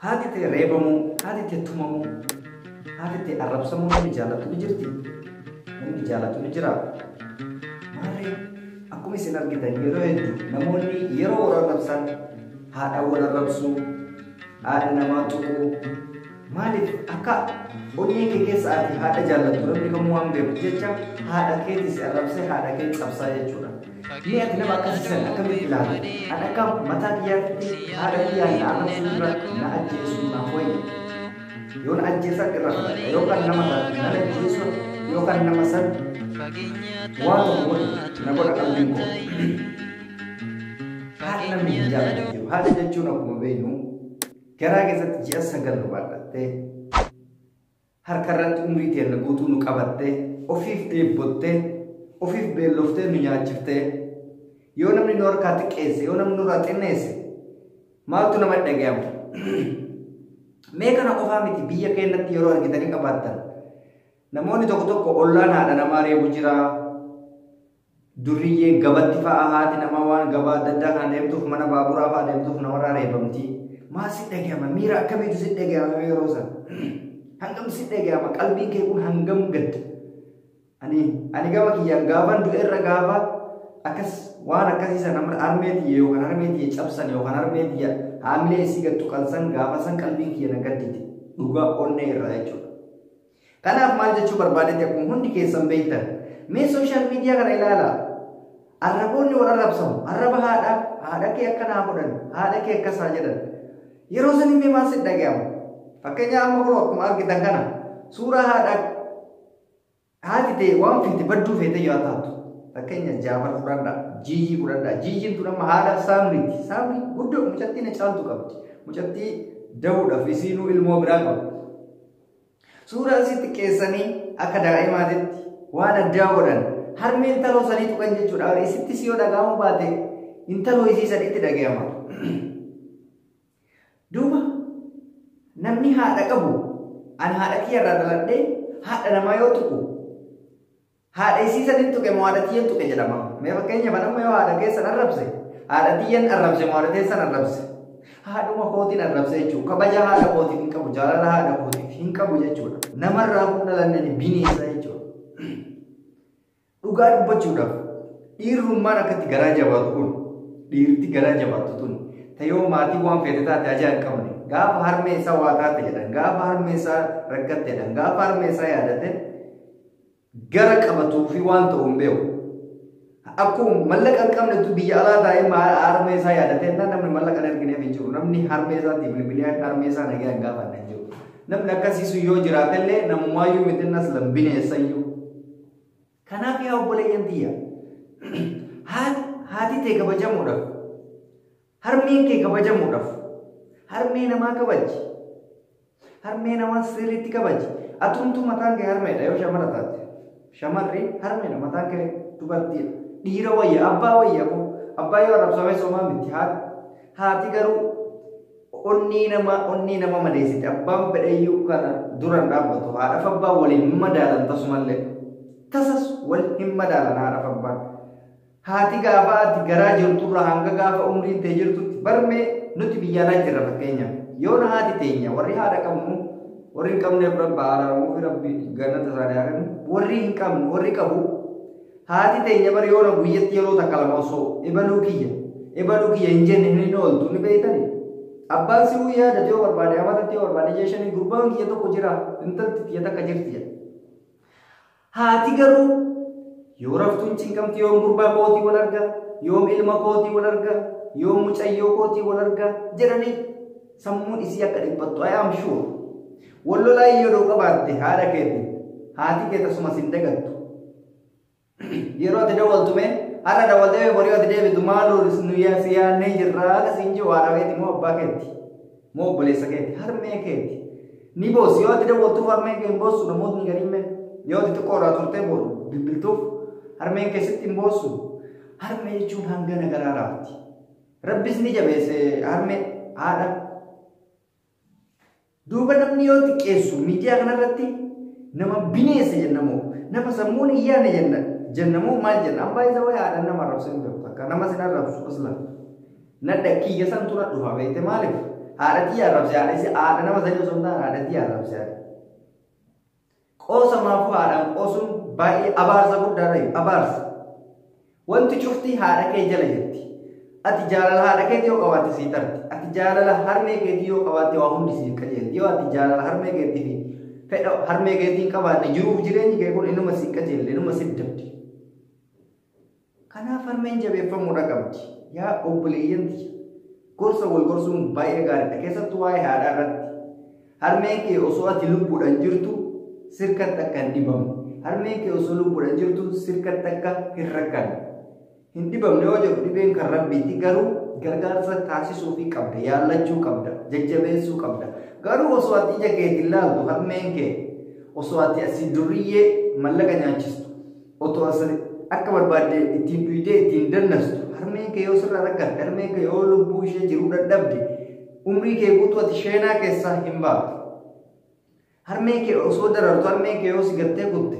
Haati tee reebamuu, haati tee tumamuu, haati tee arrabsamuu namni jaallatu ni jirti. Namni jaallatu ni jira. Maarree akkuma isin argitan yeroo hedduu namoonni yeroo wal arrabsan haadha wal arrabsuu, haadha namaa tuquu. Maaliif akka onnee kee keessa ati haadha jaallattu namni kamuu waan beeku jecha haadha keetis arrabsee haadha kee cabsaa jechuudha. Mee ati nama akkasii san akkamitti ilaalta? Ani akka mataa kiyyaatti haadha kiyyaan na arrabsuu irra na ajjeesuu naaf wayya. Yoo na ajjeesan irra filadha. Yookaan nama san nan ajjeesu yookaan nama san waa tokko godhu na godha qalbiin koo. Haadha namni hin jaallanne jiru. Haadha jechuun akkuma beeknu garaa keessatti ji'a 9 nu baadhattee harka irratti umrii teenna guutuu nu qabattee ofiif dheebbottee ofiif beelloftee nu nyaachiftee yoo namni nu harkaa xiqqeesse yoo namni nurraa xinneesse maaltu nama dhaga'ama? Mee kana qofaa miti biyya keenyatti yeroo argitanii qabaattan namoonni tokko tokko ollaan haadha namaa reebu jira. Durriyyee gabatti fa'a haati namaa waan gabaa adda addaa kana deemtuuf mana baaburaa fa'a deemtuuf namarraa reebamti. Maal si dhaga'ama? Miira akkamiitu si dhaga'ama yeroo sana? Hangam si dhaga'ama? Qalbiin kee kun hangam gadda? Ani gama kiyyaan gaafan du'erra gaafa akkas waan akkasii sana harmee tiyya yookaan harmee tiyya cabsan yookaan harmee tiyya haamilee isii gad tuqan san gaafa san qalbiin kiyya na gaddite dhugaa onnee irraa jechuudha. Kanaaf maal jechuu barbaadetti akkuma hundi keessan beektan mee social media kana ilaalaa. Arraboonni wal arrabsamu. Arraba haadha haadha kee akka naa godhan haadha kee akkasaa jedhan. Yeroo san mee maal si dhaga'ama? Fakkeenyaaf amma kun akkuma argitan kana suuraa haadha haati ta'e waan feete badduu feete yoo taatu. Fakkeenya Jaafar fudhadhaa, Jiijii fudhadhaa. Jiijiin tun amma haadha Saamriiti. Saamri guddoo mucattii na caaltu qabdi. Mucattii dahuudhaaf isiinuu ilmoo biraa qabdi. Suuraa isii xiqqeessanii akka daa'imaatitti waan addaa godhan. Harmeen intaloo sanii tuqan jechuudha. Isittis yoo dhaga'amuu baate intaloo isii sanitti dhaga'ama. Duuba namni haadha qabu ani haadha kiyya irraa dhaladhee haadha namaa yoo tuqu haadha isii sanitti tuqe moo haadha tiyyan tuqe jedhama. Mee fakkeenyaaf amma yoo haadha keessan arrabse haadha tiyyan arrabse moo haadha teessan arrabse? Haadhuma kootiin arrabse jechuudha. Kabaja haadha kootiif hin qabu, jaalala haadha kootiif hin qabu jechuudha. Namarraa kun dhalanne bineensa jechuudha. Dhugaa dubbachuudhaaf dhiirrummaan akkatti garaa jabaatu kun dhiirti garaa jabaattu tun tayoo maatii waan feete taate ajaa hin qabne gaafa harmee isaa waa taate jedhan gaafa harmee isaa rakkatte jedhan gaafa harmee isaa yaadate gara qabatuu fi waan ta'u hin beeku. Akkuma mallaqa hin qabnetu biyya alaa taa'ee harmee isaa yaadatee namni mallaqa hin ergineef hin jiru. Namni harmee isaatiif bilbilee harmee isaa nagaa hin gaafanne hin jiru. Namni akkasii sun yoo jiraatellee namumaayyuu mitinnas lambineessayyuu. Kanaaf yaa obboleeyyan tiyya haati tee kabajamuudhaaf harmeen kee kabajamuudhaaf harmee namaa kabaji. Harmee namaa sirriitti kabaji. Atumtuu mataan kee harmeedha yoo shamara taate. Shamarri harmeedha mataan kee dubartiidha. Dhiira wayya abbaa wayya koo abbaa yoo arrabsame somaa miti haati garuu onnii nama madeessite abbaan fedheyyuu kana duran dhaabbatu haadhaaf abbaan waliin hin madaalan tasumallee tasas wal hin madaalan haadhaaf abbaan. Haati gaafa ati garaa jirturraa hanga gaafa umriin ta'e jirtutti barmee nuti biyya alaa jirra fakkeenyaaf yoo na haati teenya warri haadha qabnu warri hin qabneef rabba araaramuu fi rabbi gannata isaanii haa kennu warri hin qabnu warri qabu haati teenya bari yoo na guyyatti yeroo takka lama osoo ebaluu kiyya hin jenne hin ooltu ni beektani. Abbaan si uu yaadate yoo barbaade amatatti yoo barbaade jeeshanii gurbaan kiyya tokko jira intalti kiyya takka jirti jedha. Haati garuu yoo raftuun cinqamti yoom gurbaa kootii wal arga yoom ilma kootii wal arga yoom mucayyoo kootii wal arga jedhanii sammuun isii akka dhiphattu I am sure. Wal lolaa yeroo qabaatte haadha keetiin haati kee tasuma sin dagattu. Yeroo ati dawwaltu mee har'a dawwaltee borii ati deebitu maaloo nu si yaadnee jirraa akkasiin jiru haadha keeti moo abbaa keeti moo obboleessa keeti harmee keeti. Ni boossi yoo ati dawwaltuuf harmeen kee hin boossu namootni gariin mee yoo ati xiqqoo irraa turtee bilbiltuuf harmeen keessatti hin boossu. Harmee jechuun hangana garaa raafti. Rabbis ni jabeesse harmee haadha. Duuba namni yoo xiqqeessu miidiyaa kanarratti nama bineensa jennamoo nama sammuun hin yaadne jennamoo maal jenna abbaa isa wayii haadha nama arrabsu hin beeku takka nama sin arrabsu aslan. Nadha kiyya san tura dhufa beekte maaliif Haadha tiyya arrabse haadha isii haadha nama sanii osoo hin taane haadha tiyya arrabse haadha. Qoosa maafuu haadhaan qoosuun baay'ee abaarsa guddaadha abaarsa. Wanti cufti haadha kee jala jirti. Ati jaalala haadha keetii yoo qabaatte sii tarti. Ati jaalala harmee keetii yoo qabaatte waa hundi siif qajeelti. Yoo ati jaalala harmee keetii fi fedha harmee keetii hin qabaanne jiruuf jireenyi kee kun inuma si qajeelle inuma si dabdi. Kanaaf harmeen jabeeffamuudha qabdi. Yaa obboleeyyan tiyya. Gorsa wal gorsuun baay'ee gaariidha. Keessattuu waa'ee haadhaa irratti. Harmeen kee osoo ati lubbuudhaan jirtu sirkatti akka hin dhibamne. Harmeen kee osoo lubbuudhaan jirtu sirkatti akka hin rakkanne. Hin dhibamne yoo jedhu dhibeen kan rabbiiti garuu gargaarsa taasisuufii qabda, yaallachuu qabda, jajjabeessuu qabda. Garuu osoo ati ija keetiin laaltu harmeen kee osoo ati asii durriyyee mallaqa nyaachistu otoo asii akka barbaadde ittiin dhuydee ittiin dannastu harmeen kee yoo sirraa rakkatte harmeen kee yoo lubbuu ishee jiruu dadhabde umrii kee guutuu ati sheenaa keessaa hin baatu. Harmeen kee osoo darartu harmeen kee yoo si gattee kutte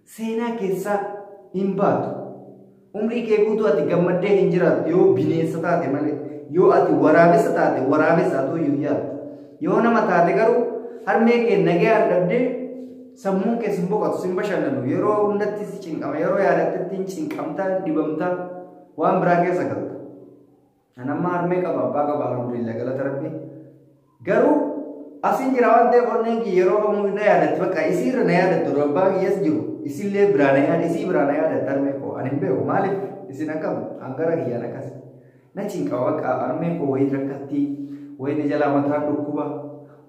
seenaa keessaa hin baatu. Umrii kee guutuu ati gammaddee hin jiraattu yoo bineensa taate malee yoo ati waraabessa taate waraabessa haa ta'u yaaddu. Yoo nama taate garuu harmee kee nagayaan dhabdee sammuun kee sin boqotu sin bashannanu yeroo hundatti si cinqama yeroo yaadattetti hin cinqamtaa dhibamtaa waan biraa keessa galta. An amma harmee qaba abbaa qaba alhamdulillah galata rabbii. Garuu asin jira waan ta'eef onneen kiyya yeroo kamuu na yaadatti bakka isiirra na yaadatti odoo abbaa kiyyas jiru isillee biraa na yaada isii biraa na yaadatti harmee koo ani hin beeku maaliif isin akkam an gara kiyyaan akkas na cinqama bakka harmee koo wayii rakkatti wayii na jalaa mataan dhukkuba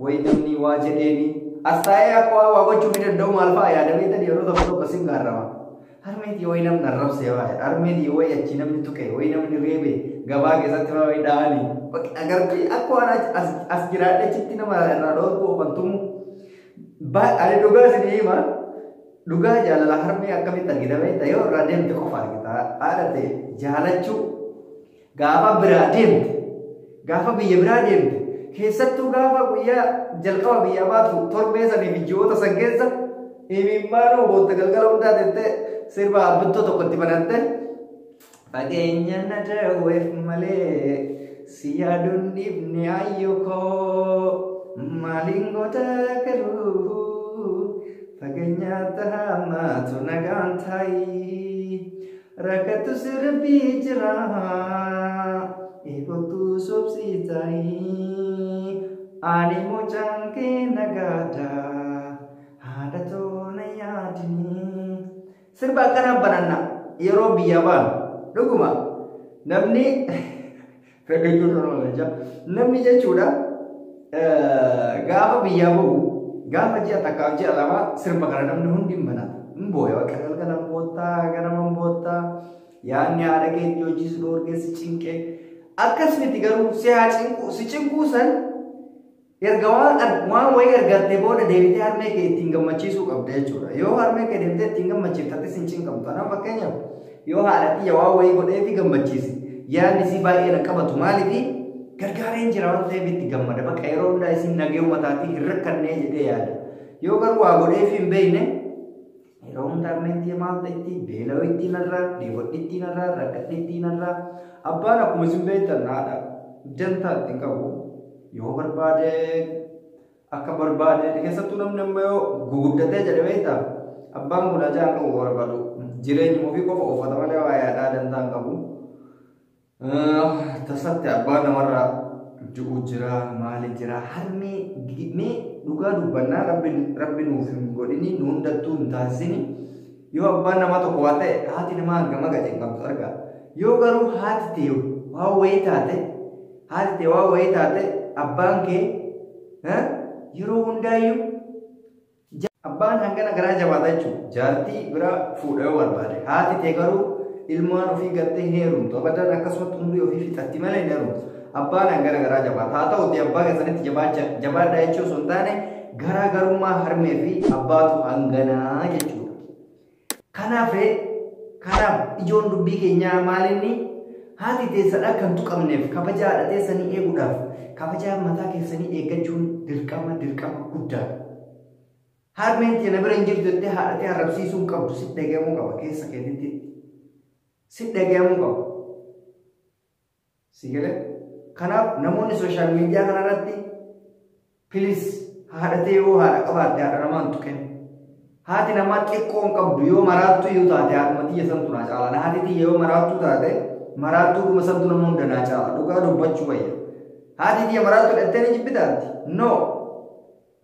wayii namni waa jedheeni as taa'ee akka waa waa gochuu ni danda'u maal fa'a yaadamee tani yeroo tokko tokko sin gaarrama. Harmee tiyya wayii namni arrabse waa harmee tiyya wayii achi namni tuqe wayii namni reebe gabaa keessatti maa wayii dhahanii agartee akka waan as jiraadhe achitti nama irraa dhoorku ofantumu. Ani dhugaa isin hima dhugaa jaalala harmee akkamitti argita beekta yoo irraa deemte qofa argita haadha ta'e jaalachuu gaafa biraa deemte gaafa biyya biraa deemte keessattuu gaafa guyyaa jalqaba biyyaa baatu torbee sanii fi ji'oota san keessa imimmaanuu bootta galgala hundaa tettee sirba abbittoo tokko itti banatte fageenya na dawweef malee si yaaduun dhiifne ayyoo koo maaliin goota garuu fageenya taamaatu nagaan taayi rakkatu sirbii jira eegottu sobsii taayi ani mucaan kee nagaadha haadha toona yaadini. Sirba akkanaa bananna yeroo biyya baanu dhuguma namni namni jechuudha gaafa biyyaa bahu gaafa ji'a takkaaf ji'a lama sirba kana namni hundi hin banata. Hin booya bakka galgala hin boottaa ganama hin boottaa yaadni haadha keetii hojii si dhoorgee si cinqee akkas miti garuu si haa cinquu si cinquu san erga waan wayii argattee booda deebitee harmee kee ittiin gammachiisuu qabda jechuudha. Yoo harmee kee deebitee ittiin gammachiifte atis hin cinqamtu. Kanaaf fakkeenyaaf yoo haadha xiyya waan wayii godhee fi gammachiise yaadni isii baay'ee na qabatu maaliifi gargaareen jira waan ta'eef itti gammada. Bakka yeroo hundaa isiin nagee uummataatii hin rakkannee jedhee yaada. Yoo garuu waa godhee fi hin beekne yeroo hundaa harmeen tiyya maal ta'etti beela'oo ittiin irraa, dheebodhi ittiin irraa, rakkadhi ittiin irraa. Abbaan akkuma isin beektan haadha dantaa ittiin qabu. Yoo barbaade akka barbaade keessattuu namni amma yoo guguddatee jedhe beektaa abbaan kun ajaan qabu barbaadu jireenyuma ofii qofa uffata malee waa yaadaa dantaa hin qabu. Tasatti abbaan namarraa du'u jira maali jira harmee mee dhugaa dubbannaa rabbi nuuf hin godhini nu hundattuu hin taasisini yoo abbaan namaa tokko waa ta'e haati namaa hangama gaje hin qabdu argaa yoo garuu haati ta'e waa wayii taate haati ta'e waa wayii taate abbaan kee yeroo hundaayyuu abbaan hangana garaa jabaata jechuudha. Jaartii bira fuudha yoo barbaade. Haati ta'e garuu ilmaan ofii gattee hin heerumtu. Abadan akkasumatti umrii ofii fixatti malee hin heerumtu. Abbaan hangana garaa jabaata. Haa ta'uti abbaa keessanitti jabaadhaa jechuu osoo hin taane garaa garummaa harmee fi abbaatu hanganaa jechuudha. Kanaaf ijoon dubbii keenyaa maalinni haati teessan akka hin tuqamneef kabaja haadha teessanii eeguudhaaf kabaja mataa keessanii eeggachuun dirqama guddaadha. Harmeen tiyya na bira hin jirtu jettee haadha tee arrabsiisuu hin qabdu sitti dhaga'amuu qaba keessa keetitti. Sitti dhaga'amuu qaba. Si galee? Kanaaf namoonni social media kanarratti please haadha ta'e yoo haadha qabaatte haadha namaa hin tuqin. Haati namaa xiqqoo hin qabdu yoo maraattuu yoo taate haadhuma tiyya santu naa caala. Haati tiyya yoo maraattuu taate maraattuu dhuma santu nama hunda naa caala. Dhugaa dubbachuu wayya. Haati tiyya maraattuu dhattee ni jibbitaatti? No.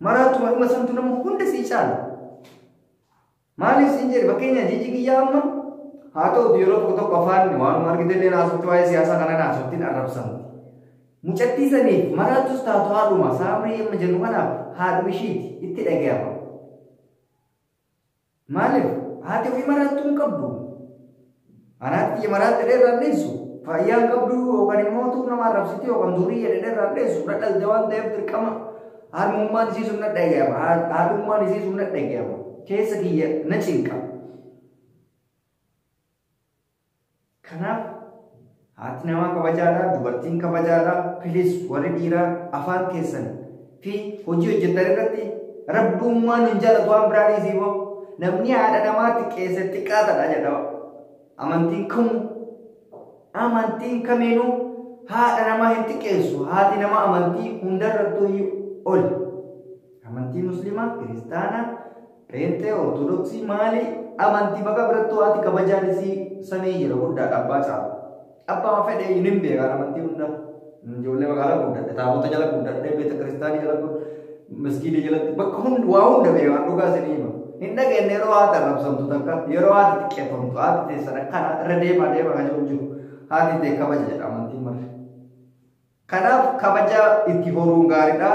Maraattuma dhuma santu nama hunda sii caala. Maaliif siin jedhe fakkeenya jijji kiyyaa amma haa ta'utu yeroo tokko tokko afaan waanuma argite illee naasofti waa'ee siyaasaa kana naasoftiin arrabsamti. Mucattii saniif maraattus taatu haadhuma saamrii amma jennu kanaaf haadhuma ishiiti itti dhaga'ama. Maaliif haati ofii maraattuu hin qabdu. Anaatti tiyya maraatti jedhee irraan dheessu. Fayyaa hin qabdu yookaan immoo tuu nama arrabsiti yookaan durii jedhee irraan dheessu. Dhalte waan ta'eef dirqama harmummaan isii sun na dhaga'ama. Haadhummaan isii sun na dhaga'ama. Keessa kiyya na cinqa. Kanaaf haati namaa kabajaadha, dubartiin kabajaadha. Please warri dhiiraa afaan keessan fi hojii hojjetan irratti rabbummaan hin jaalatu waan biraa dhiisii immoo namni haadha namaatti qeesse xiqqaatadha jedhama. Amantiin kamuu amantiin kamiinuu haadha namaa hin xiqqeessu. Haati namaa amantii hundarrattuu ol. Amantii musliimaa, kiristaanaa, pheenxee, ortodoksii maali amantii bakka birattuu haati kabajaan isii samii jira guddaadha abbaa caalu. Abbaa fedhe hin beekan amantii hunda. Ijoollee magaalaa guddadhe, taabota jala guddadhe, beeta kiristaanii jala masgiida jalatti bakka hundi waa hunda beekan dhugaa isinii hima. Hin dhageenye yeroo haati arrabsamtu takka yeroo haati xiqqeeffamtu haati teessan akkana irra deemaa deemaa kan jiru jiru haati ta'e kabaja jedha amantiin marre. Kanaaf kabaja itti horuun gaariidha.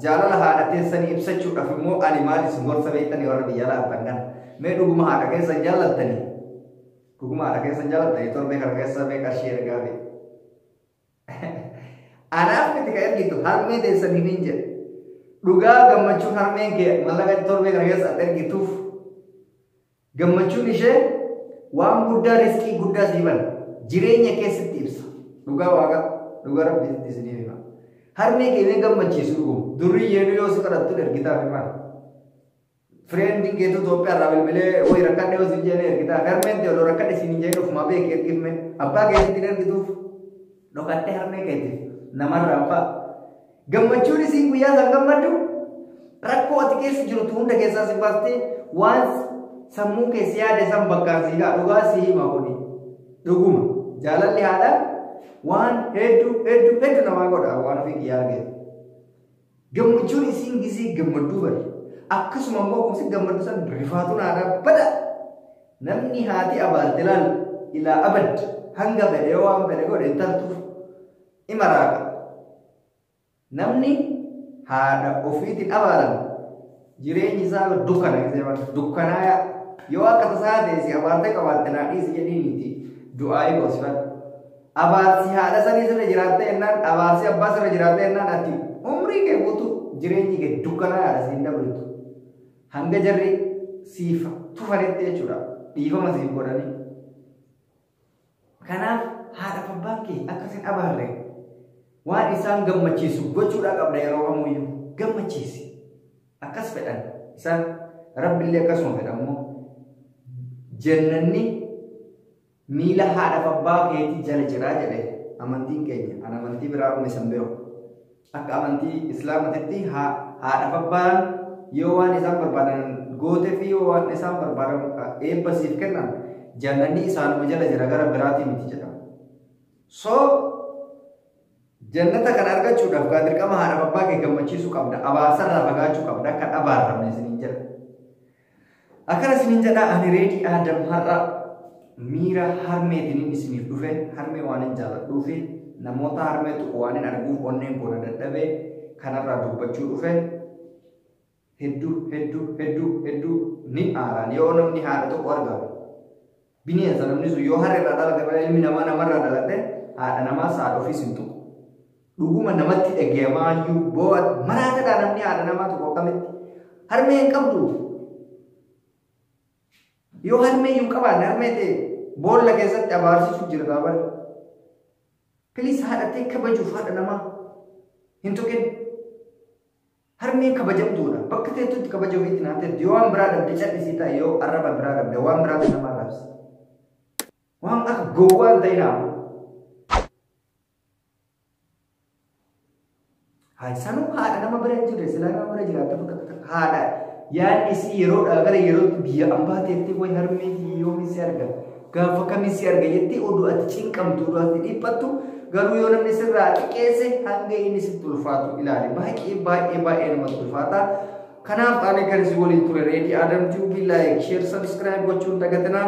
Jaalala haadha teessanii ibsachuudhaaf immoo ani maal isin gorsa beektanii warra biyya laatan kana. Mee dhuguma haadha keessan jaallattanii? Dhuguma haadha keessan jaallattanii torbee kana keessa mee qarshii ergaa fi. Anaaf miti kan ergitu harmee teessanii hin jedhe. Dhugaa gammachuun harmeen kee mallaqa torbee kana keessa ati ergituuf gammachuun ishee waan guddaa riskii guddaa sii bana. Jireenya keessatti ibsa. Dhugaa waaqa dhugaa rabbi isiniif hima. Harmee kee mee gammachiisu dhuguma. Durri yeenu yoo si kadhattu ergitaaf himaa. Friendiin keetu Itoophiyaa irraa bilbilee wayi rakkadhe yoo siin jedhee ergitaaf. Harmeen ta'e odoo rakkadhe siin hin jedhin ofumaa beeki ergifme. Abbaa keetitti ergituuf dhokattee harmee keetiif namarraan fa'a. Gammachuun isiin guyyaa san gammaddu rakkoo ati keessa jirtu hunda keessaa si baastee waan sammuu keessa yaade san bakkaan sii ga'a dhugaa si hima kuni. Dhuguma jaalalli haadhaa waan hedduu hedduu hedduu namaa godha waan ofii kiyyaa argee. Gammachuun isiin gisee gammadduu bari. Akkasuma immoo kumsi gammaddu san rifaatuun haadhaa bada. Namni haati abaarte laal ilaa abad hanga fedhe yoo waan fedhe godhe hin tartuuf ima raaqa. Namni haadha ofiitiin abaaran jireenyi isaa dukkana gisee bara dukkanaa yoo akka tasaa ta'e si abaartee qabaatte naa dhiisi jedhiiniiti du'aayii goosifadhu. Abaarsi haadha sanii sirra jiraattee jennaan abaarsi abbaa sirra jiraattee jennaan ati umrii kee guutuu jireenyi kee dukkanaa yaada siin dabaltu. Hanga jarri siif tufanitti jechuudha dhiifama siif godhanii. Kanaaf haadha fi abbaan kee akkasin abaarre waan isaan gammachiisu gochuudhaa qabda yeroo kamuyyuu gammachiisi. Akkas fedhan isaan rabbillee akkasuma fedha immoo jannanni miila haadha fi abbaa keetii jala jiraa jedhe amantiin keenya an amantii biraa dhume san beeku. Akka amantii islaamatitti haadha fi abbaan yoo waan isaan barbaadan gootee fi yoo waan isaan barbaadan eebba siif kennan jannanni isaanuma jala jira gara biraatii miti jedhama. So jannata kana argachuudhaaf gaa dirqama haadha fi abbaa kee gammachiisuu qabda abaarsarraa fagaachuu qabda kan abaarramne isiniin jedha. Akkana isiniin jedha ani Reedii Aadam har'a miira harmeetiin isiniif dhufe harmee waan hin jaalladhuu fi namoota harmee tuqu waan hin arguuf onneen koo na dadhabee kanarraa dubbachuu dhufe hedduu hedduu hedduu hedduu ni aaraan yoo namni haadha tokko argamu. Bineensa namni sun yoo harreerraa dhalate malee ilmi namaa namarraa dhalate haadha namaas haadha ofiis hin tuqu. Dhuguma namatti dhaga'amaayyuu boo'a maraatadhaa namni haadha namaa tokko akkamitti harmee hin qabdu. Yoo harmee hin qabaanne harmee ta'e boolla keessatti abaarsiisu jira taabara. Please haadha ta'e kabajuuf haadha namaa hin tuqin. Harmeen kabajamtuudha. Bakka teettutti kabaja ofiitti naa teettu yoo waan biraa dhabde callisii ta'a yoo arraba biraa dhabde waan biraa nama arrabsi. Waan akka gowwaa hin ta'inaa. Haa sanuu haadha nama bira hin jirre, silaa nama bira jiraattu takka haadha yaadni isii yeroodhaa gara yerootti biyya ambaa teettee way harmee yoomi si arga, gaafa kamii si arga jettee oduu ati cinqamtu, oduu ati dhiphattu, garuu yoo namni sirraa xiqqeesse hanga inni sitti ulfaatu ilaali. Baay'ee baay'ee baay'ee namatti ulfaata. Kanaaf ani kan isin waliin ture Reedii Adam Tube, like, share, subscribe gochuun dagatinaa.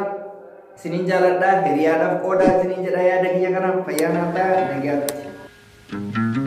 Isiniin jaaladhaa, hiriyaadhaaf qoodaa isiniin jedha yaada kiyya kanaaf. Fayyaa naaf ta'a, nagaatti.